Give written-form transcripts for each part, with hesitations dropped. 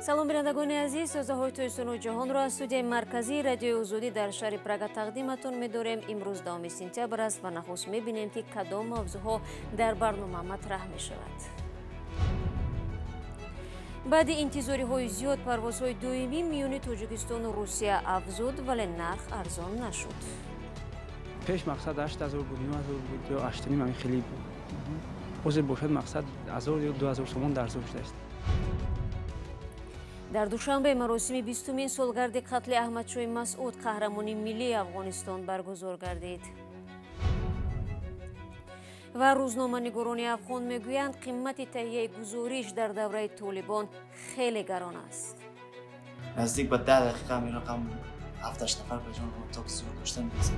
Салом, бинандагони азиз, тозаҳои Тоҷикистону ҷаҳонро аз студияи марказии Радиои Озодӣ дар шаҳри Прага тақдиматон медорем. Имрӯз 10 сентябр аст ва нахуст мебинем, ки кадом мавзӯъҳо дар барнома матраҳ мешавад. Баъди интизориҳои зиёд парвозҳои доимӣ миёни Тоҷикистону Русия афзуд, вале нарх арзон нашуд. Пеш мақсад 8000 буд, 9000 буд ё 8,5, ҳамин хеле буд. Ҳозир бошад мақсад 1000 ё 2000 сомон арзон шудааст. Дар Душанбе маросими 20-умин солгарди қатли Аҳмадшоҳи Масъуд, қаҳрамони миллии Афғонистон, баргузор гардид. Ва рӯзноманигорони афғон мегӯянд, қимати таҳияи гузориш дар давраи Толибон хеле гарон аст. Наздик ба 10 дақиқа ҳамин рақам 7-8 нафар ба ҷон то ки зуд доштан мерасад.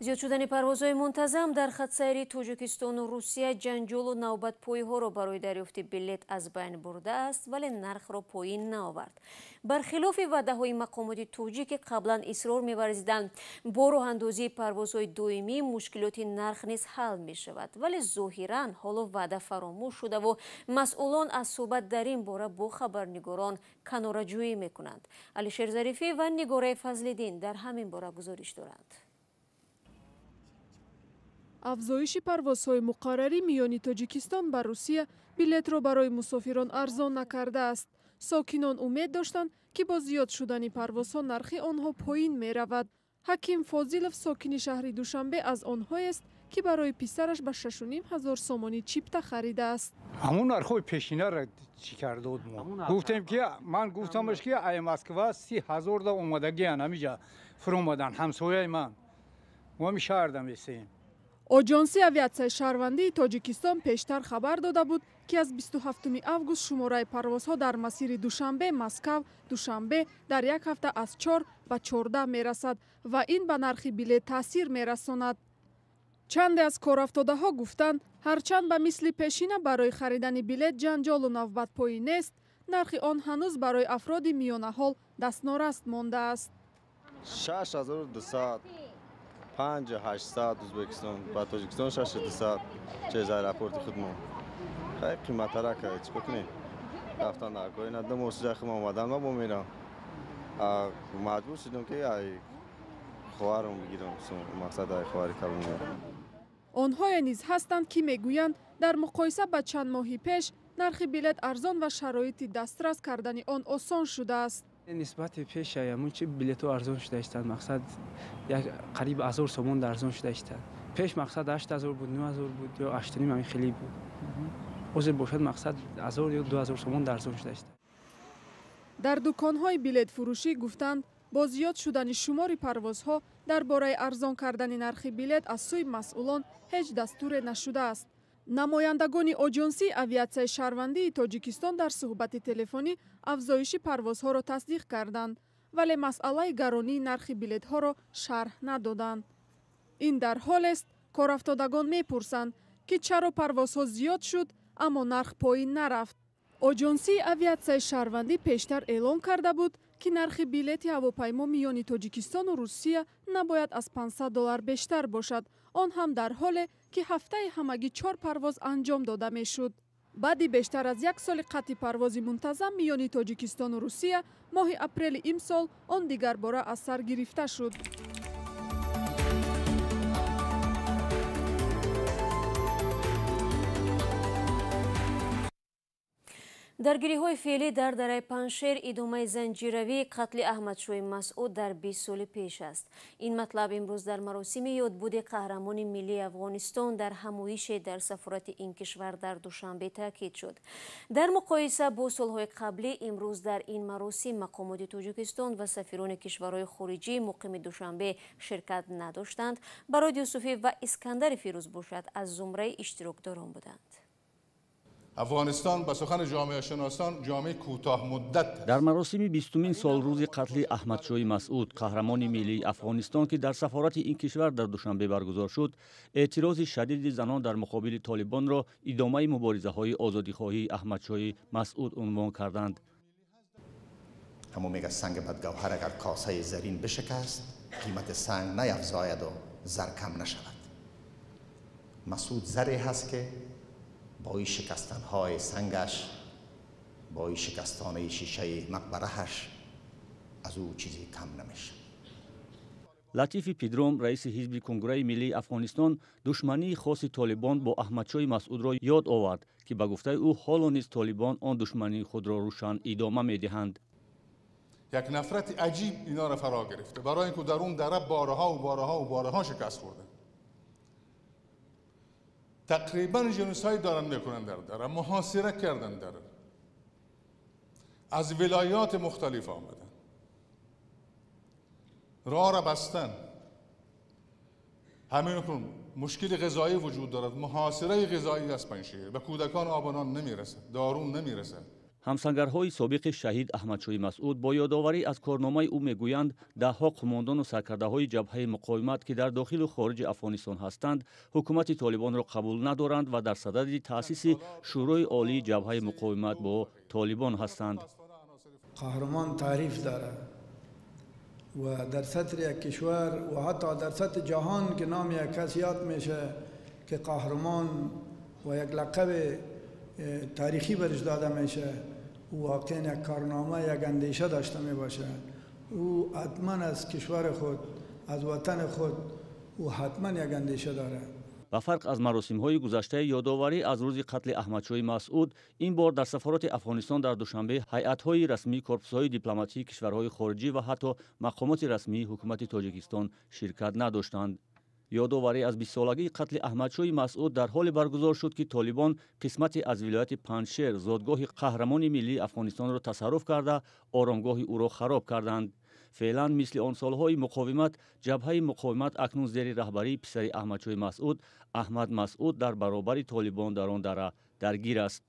Зиёд шудани парвозҳои мунтазам дар хатсайри Тоҷикистону Русия ҷанҷолу навбатпоиҳоро барои дарёфти билет аз байн бурдааст, вале нархро поин наовард. Бархилофи ваъдаҳои мақомоти тоҷик, ки қаблан исрор меварзиданд, бо роҳандозии парвозҳои доимӣ мушкилоти нарх низ ҳал мешавад, вале зоҳиран ҳоло ваъда фаромӯш шудаву масъулон аз суҳбат дар ин бора бо хабарнигорон канораҷӯӣ мекунанд. Алишер Зарифӣ ва Нигораи Фазлиддин дар ҳамин бора гузориш доранд. Афзоиши парвозҳои муқаррарӣ миёни Тоҷикистон ба Русия билетро барои мусофирон арзон накардааст. Сокинон умед доштанд, ки бо зиёд шудани парвозҳо нархи онҳо поин меравад. Ҳаким Фозилов, сокини шаҳри Душанбе, аз онҳоест, ки барои писараш ба 6500 сомонӣ чипта харидааст. Ҳамун нархҳои пешинаро чӣ кардод мо? Гуфтем ки ман гуфтамаш, ки ай Москва 30 000 да омадагиян, ҳамиҷа фуромадан ҳамсояи ман. Мо ҳами шаҳрда месеем. Оҷонсии авиатсияи шаҳрвандии Тоҷикистон пештар хабар дода буд, ки аз 27 август шумораи парвозҳо дар масири Душанбе, Москав, Душанбе дар як ҳафта аз 4 ба 14 мерасад ва ин ба нархи билет таъсир мерасонад. Чанде аз корафтодаҳо гуфтанд, ҳарчанд ба мисли пешина барои харидани билет ҷанҷолу навбатпоӣ нест, нархи он ҳанӯз барои афроди миёнаҳол дастнораст мондааст. 6200, 5800 Ӯзбекистон ба Тоҷикистон, 6200 через аэропорти худмон. Хеле қиматтарак, чӣ кунем, рафтан дар кор ина 2 моҳ шуда худам омадан, ма бо мерам, маҷбур шудам, ки ай хоҳарам бигирам, мақсад ай хоҳари калон. Онҳое низ ҳастанд, ки мегӯянд, дар муқоиса ба чанд моҳи пеш нархи билет арзон ва шароити дастрас кардани он осон шудааст. Нисбати пеш ҳамун чи билетҳо арзон шуда истанд, мақсад як қариб 1000 сомон арзон шуда истанд. Пеш мақсад 8000 буд, 9000 буд ё 8,5, ҳамин хеле буд. Ҳозир бошад мақсад 1000 ё 2000 сомон арзон шуда истанд. Дар дуконҳои билетфурӯшӣ гуфтанд, бо зиёд шудани шумори парвозҳо дар бораи арзон кардани нархи билет аз сӯи масъулон ҳеҷ дастуре нашудааст. Намояндагони Оҷонсии авиатсияи шаҳрвандии Тоҷикистон дар суҳбати телефонӣ афзоиши парвозҳоро тасдиқ карданд, вале масъалаи гаронии нархи билетҳоро шарҳ надоданд. Ин дар ҳолест, корафтодагон мепурсанд, ки чаро парвозҳо зиёд шуд, аммо нарх поин нарафт. Оҷонсии авиатсияи шаҳрвандӣ пештар эълон карда буд, ки нархи билети ҳавопаймо миёни Тоҷикистону Русия набояд аз 500 доллар бештар бошад, он ҳам дар ҳоле, ки ҳафтаи ҳамагӣ чор парвоз анҷом дода мешуд. Баъди бештар аз як соли қатъи парвози мунтазам миёни Тоҷикистону Русия, моҳи апрели имсол он дигарбора аз сар гирифта шуд. Даргириҳои феълӣ дар дараи Панҷшер идомаи занҷиравии қатли Аҳмадшоҳи Масъуд дар 20 соли пеш аст. Ин матлаб имрӯз дар маросими ёдбуди қаҳрамони миллии Афғонистон дар ҳамоише дар сафорати ин кишвар дар Душанбе таъкид шуд. Дар муқоиса бо солҳои қаблӣ, имрӯз дар ин маросим мақомоти Тоҷикистон ва сафирони кишварҳои хориҷии муқими Душанбе ширкат надоштанд. Барод Юсуфӣ ва Искандари Фирӯз бошад, аз зумраи иштирокдорон буданд. Афғонистон ба сухани ҷомеашиносон ҷомеаи кӯтоҳмуддат. Дар маросими 20-умин солрӯзи қатли Аҳмадшоҳи Масъуд, қаҳрамони миллии Афғонистон, ки дар сафорати ин кишвар дар Душанбе баргузор шуд, эътирози шадиди занон дар муқобили Толибонро идомаи муборизаҳои озодихоҳии Аҳмадшоҳи Масъуд унвон карданд. Ҳамон мега санг бадгавҳар агар косаи зарин бишикаст, қимати санг наявзояду зар кам нашавад. Масъуд заре ҳаст, ки бо ин шикастанҳои сангаш با شکستانه شیشه مقبرهش از او چیزی کم نمیشه. Латифи Пидром, раиси ҳизби Конграи миллии Афғонистон, душмании хоси Толибон бо Аҳмадшоҳи Масъудро ёд овард, ки ба гуфтаи ӯ ҳоло низ Толибон он душмании худро рӯшан идома медиҳанд. یک نفرت عجیب اینا را فرا گرفته، برای اینکه در اون دره بارها و بارها و بارها شکست خورده. تقریبا ژنوساید دارن میکنن در دره، محاصره کردن دره، از ولایات مختلف آمدن، راه را بستن. همین کن مشکل غذایی وجود دارد، محاصره غذایی از پنجشیر، به کودکان آب و نان نمیرسد، دارون نمیرسد. Ҳамсангарҳои собиқи шаҳид Аҳмадшоҳи Масъуд бо ёдоварӣ аз корномаи ӯ мегӯянд, даҳҳо қумондону саркардаҳои ҷабҳаи муқовимат, ки дар дохилу хориҷи Афғонистон ҳастанд, ҳукумати Толибонро қабул надоранд ва дар садади таъсиси Шӯрои олии ҷабҳаи муқовимат бо Толибон ҳастанд. قهرمان تعریف دارد و در سطح یک کشور و حتی در سطح جهان که نام یک کس یاد میشه که قهرمان و یک لقب تاریخی برش داده میشه، او واقعا یک کارنامه، یک اندیشه داشته می باشه. او حتما از کشور خود، از وطن خود، او حتما یک اندیشه داره. Ба фарқ аз маросимҳои гузаштаи ёдоварӣ аз рӯзи қатли Аҳмадшоҳи Масъуд, ин бор дар сафорати Афғонистон дар Душанбе ҳайатҳои расмии корпусҳои дипломатии кишварҳои хориҷӣ ва ҳатто мақомоти расмии ҳукумати Тоҷикистон ширкат надоштанд. Ёдоварӣ аз бистсолагии қатли Аҳмадшоҳи Масъуд дар ҳоле баргузор шуд, ки Толибон қисмате аз вилояти Панҷшер, зодгоҳи қаҳрамони миллии Афғонистонро тасарруф карда, оромгоҳи ӯро хароб карданд. Феълан мисли он солҳои муқовимат, ҷабҳаи муқовимат акнун зери раҳбарии писари Аҳмадшоҳи Масъуд, Аҳмад Масъуд, дар баробари Толибон дар он дара даргир аст.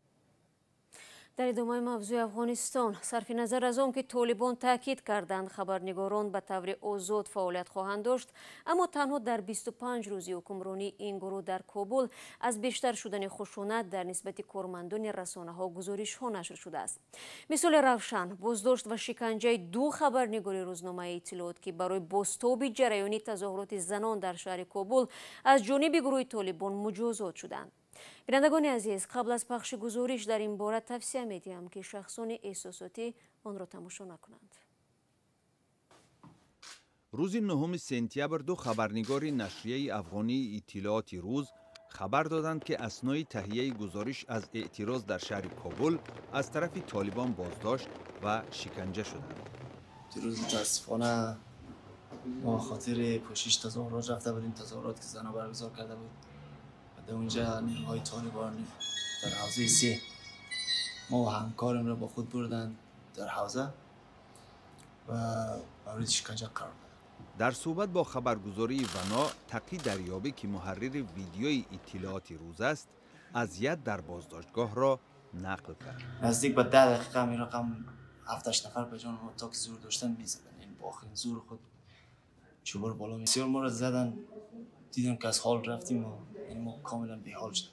Дар идомаи мавзӯи Афғонистон, сарфи назар аз он ки Толибон таъкид карданд, хабарнигорон ба таври озод фаъолият хоҳанд дошт, аммо танҳо дар 25 рӯзи ҳукмронии ин гурӯҳ дар Кобул аз бештар шудани хушунат дар нисбати кормандони расонаҳо гузоришҳо нашр шудааст. Мисоли равшан боздошт ва шиканҷаи ду хабарнигори рӯзномаи Иттилоот, ки барои бозтоби ҷараёни тазоҳуроти занон дар шаҳри Кобул аз ҷониби гурӯҳи Толибон муҷозот шуданд. Бинандагони азиз, қабл аз пахши гузориш дар ин бора тавсия медиҳам, ки шахсони эҳсосотӣ онро тамошо накунанд. Рӯзи 9 сентябр ду хабарнигори нашрияи афғонии Иттилооти Рӯз хабар доданд, ки аснои таҳияи гузориш аз эътироз дар шаҳри Кобул аз тарафи Толибон боздошт ва шиканҷа шуданд. دیروز متاسفانه ما خاطر پوشش تظاهرات رفته بودیم، تظاهرات که زنها برگزار کرده بود. در اونجا نیروهای طالبان در حوزه 3 ما و همکارم را با خود بردن در حوزه و مورد شکنجه قرار دادن. در صحبت با خبرگزاری ونا، تقی دریابی که محرر ویدیوی اطلاعات روز است، اذیت در بازداشتگاه را نقل کرد. نزدیک به 10 دقیقه می رقم 7-8 نفر به جان ما تا که زور داشتن میزدن، یعنی با آخرین زور خود چوبار بالا می بسیار ما را زدن، دیدم که از حال رفتیم و یعنی ما کاملا بی‌حال شدیم.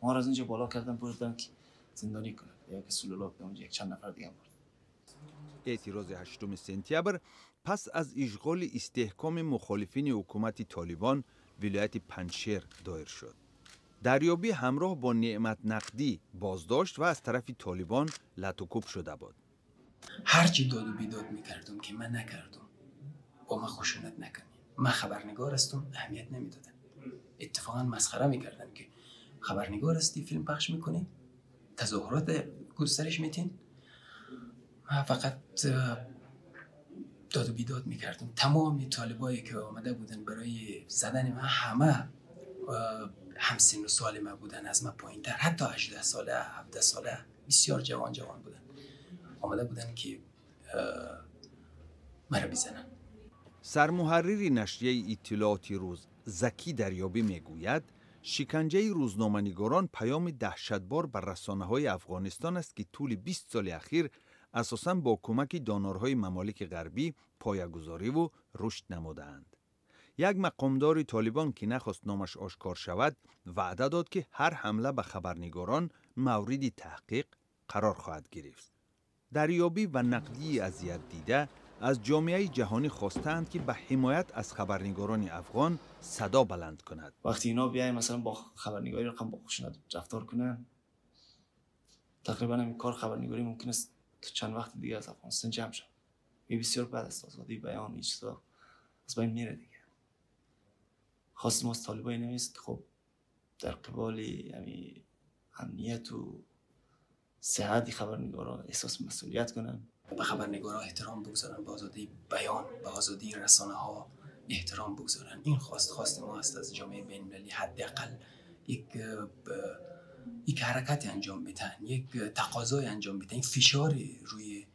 ما را از اونجا بالا کردن بردن که زندانی کنن، یک سلولات به اونجا یک چند نفر دیگه برد. اعتراض 8 سентябр пас аз ишғоли истеҳкоми мухолифини ҳукумати Толибон вилояти Панҷшер доир шуд. Дарёбӣ ҳамроҳ бо Неъмат Нақдӣ боздошт ва аз тарафи Толибон латукӯб шуда буд. ҳарчи доду бедод мекардум, ки ман накардум, бо ман хушунат накунед, ман хабарнигор ҳастум, аҳамият намедодам. اتفاقا مسخره میکردن که خبرنگار هستی، فیلم پخش میکنی، تظاهرات گسترش میتین. من فقط داد و بیداد میکردم. تمام طالبایی که آمده بودن برای زدن من همه همسن و سال من بودن، از من پایین تر، حتی 18 ساله، 17 ساله، بسیار جوان جوان بودن، آمده بودن که مرا بزنن. سرمحرر نشریه اطلاعات روز زکی دریابی میگوید شکنجه روزنامه‌نگاران پیام دهشتبار بر رسانه‌های افغانستان است که طول 20 سال اخیر اساساً با کمک دانارهای ممالک غربی پایه‌گذاری و رشد نمودند. یک مقامدار طالبان که نخواست نامش آشکار شود وعده داد که هر حمله به خبرنگاران مورد تحقیق قرار خواهد گرفت. دریابی و نقدی اذیت دیده از جامعه جهانی خواستند که به حمایت از خبرنگاران افغان صدا بلند کند. وقتی اینا بیاین مثلا با خبرنگاری رقم با خشونت رفتار کنن، تقریبا همین کار خبرنگاری ممکن است تا چند وقت دیگه از افغانستان جمع شد. این بسیار بد است. آزادی بیان این چیزا از بین میره دیگه. خواست ما از طالبان این است که خب در قبال یعنی امنیت و صحت خبرنگارا احساس مسئولیت کنن، به خبرنگارا احترام بگذارن، به آزادی بیان، به آزادی رسانه ها احترام بگذارن. این خواست ما است از جامعه بین المللی، حداقل یک حرکت انجام بدن، یک تقاضای انجام بدن، یک فشار روی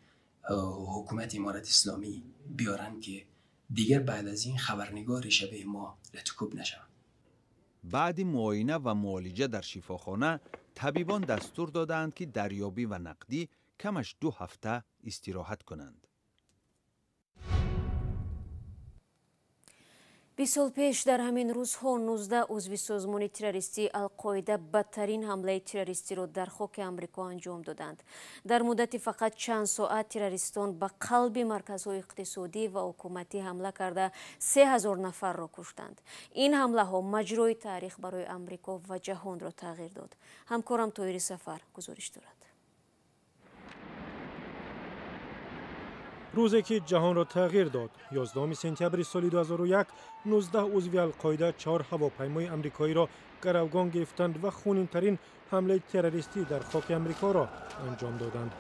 حکومت امارت اسلامی بیارن که دیگر بعد از این خبرنگار شبیه ما لطکوب نشوند. بعد معاینه و معالجه در شفاخانه، طبیبان دستور دادند که دریابی و نقدی کمش 2 هفته استراحت کنند. 20 сол пеш дар ҳамин рӯзҳо 19 узви созмони террористии Алқоида бадтарин ҳамлаи террористиро дар хоки Амрико анҷом доданд. Дар муддати фақат чанд соат террористон ба қалби марказҳои иқтисодӣ ва ҳукуматӣ ҳамла карда 3000 нафарро куштанд. Ин ҳамлаҳо маҷрои таърих барои Амрико ва ҷаҳонро тағйир дод. Ҳамкорам Тоҳири Сафар гузориш дорад. Рӯзе ки ҷаҳонро тағйир дод. 11 сентябри соли 2001 19 узви Алқоида 4 ҳавопаймои амрикоиро гаравгон гирифтанд ва хунинтарин ҳамлаи террористӣ дар хоки Амрикоро анҷом доданд.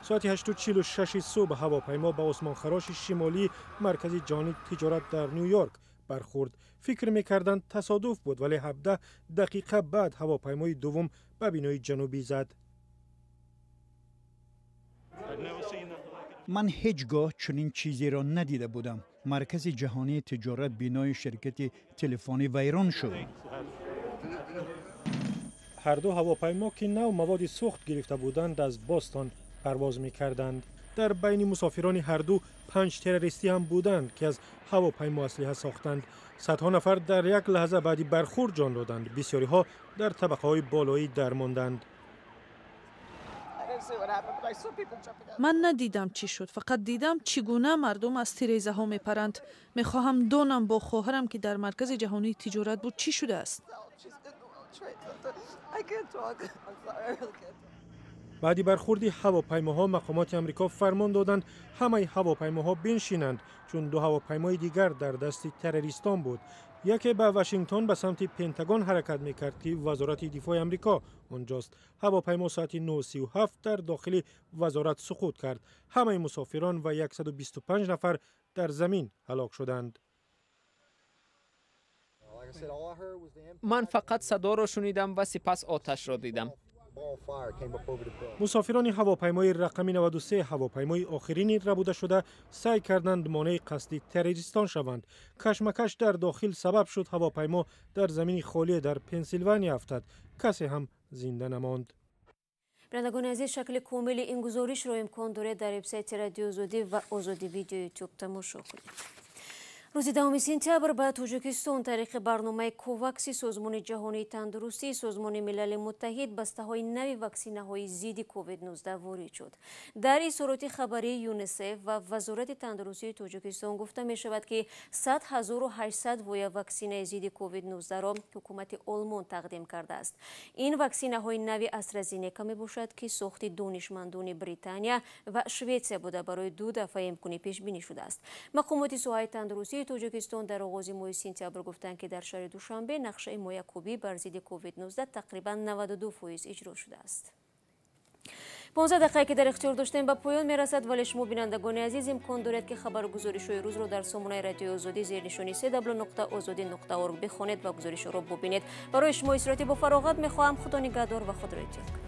Соати 8:46 субҳ ҳавопаймо ба осмонхароши шимолии маркази ҷаҳонии тиҷорат дар Ню-Йорк бархӯрд. Фикр мекарданд тасодуф буд, вале 17 дақиқа баъд ҳавопаймои дуввум ба бинои ҷанубӣ зад. Ман ҳеҷ гоҳ чунин чизеро надида будам. Маркази ҷаҳонии тиҷорат, бинои ширкати телефонӣ вайрон шуд. Ҳар ду ҳавопаймо ки нав маводи сӯхт гирифта буданд аз Бостон парвоз мекарданд. Дар байни мусофирони ҳар ду 5 террористӣ ҳам буданд ки аз ҳавопаймо аслиҳа сохтанд. Садҳо нафар дар як лаҳза баъди бархӯрд ҷон доданд. Бисёриҳо дар табақаҳои болоӣ дармонданд. Ман надидам чӣ шуд, фақат дидам чӣ гуна мардум аз тирезаҳо мепаранд. Мехоҳам донам бо хоҳарам ки дар маркази ҷаҳонии тиҷорат буд чӣ шудааст. Баъди бархӯрди ҳавопаймоҳо мақомоти Амрико фармон доданд ҳамаи ҳавопаймоҳо биншинанд, чун 2 ҳавопаймои дигар дар дасти террористон буд. Яке ба Вашингтон ба самти Пентагон ҳаракат мекард ки вазорати дифои Амрико онҷост. Ҳавопаймо соати 9:37 дар дохили вазорат суқут кард. Ҳамаи мусофирон ва 125 нафар дар замин ҳалок шуданд. Ман фақат садоро шунидам ва сипас оташро дидам. Мусофирони ҳавопаймои рақами 93 ҳавопаймои охирини рабуда шуда саъй карданд монеи қасди террористон шаванд. Кашмакаш дар дохил сабаб шуд ҳавопаймо дар замини холие дар Пенсилвания афтад. Касе ҳам зинда намонд. Бинандагони азиз, шакли комили ин гузоришро имкон доред дар вебсайти Радио Озодӣ ва Озодӣ Видео Ютуб тамошо кунед. Рӯзи 10 сентябр ба Тоҷикистон тариқи барномаи Ковакси Созмони ҷаҳонии тандурустии Созмони Милали Муттаҳид бастаҳои нави ваксинаҳои зидди COVID-19 ворид шуд. Дар изҳороти хабарии ЮНИСЕФ ва Вазорати тандурустии Тоҷикистон гуфта мешавад, ки 100 800 воя ваксинаи зидди COVID-19-ро ҳукумати Олмон тақдим кардааст. Ин ваксинаҳои нави AstraZeneca мебошад, ки сохти донишмандони Британия ва Шветсия буда барои 2 дафъа имконӣ пешбинӣ шудааст. Мақомоти соҳаи тандурустии Тоҷикистон дар оғози моҳи сентябр гуфтанд, ки дар шаҳри Душанбе нақшаи моякубӣ бар зидди COVID-19 тақрибан 92% иҷро шудааст. 15 дақиқае ки дар ихтиёр доштем ба поён мерасад, вале шумо бинандагони азиз имкон доред, ки хабару гузоришҳои рӯзро дар сомонаи Радиои Озодӣ зернишони cw.ozodi.org бихонед ва гузоришҳоро бубинед. Барои шумо истироҳати бо фароғат мехоҳам. Худо нигаҳдор ва худро эҳтиёт кунед.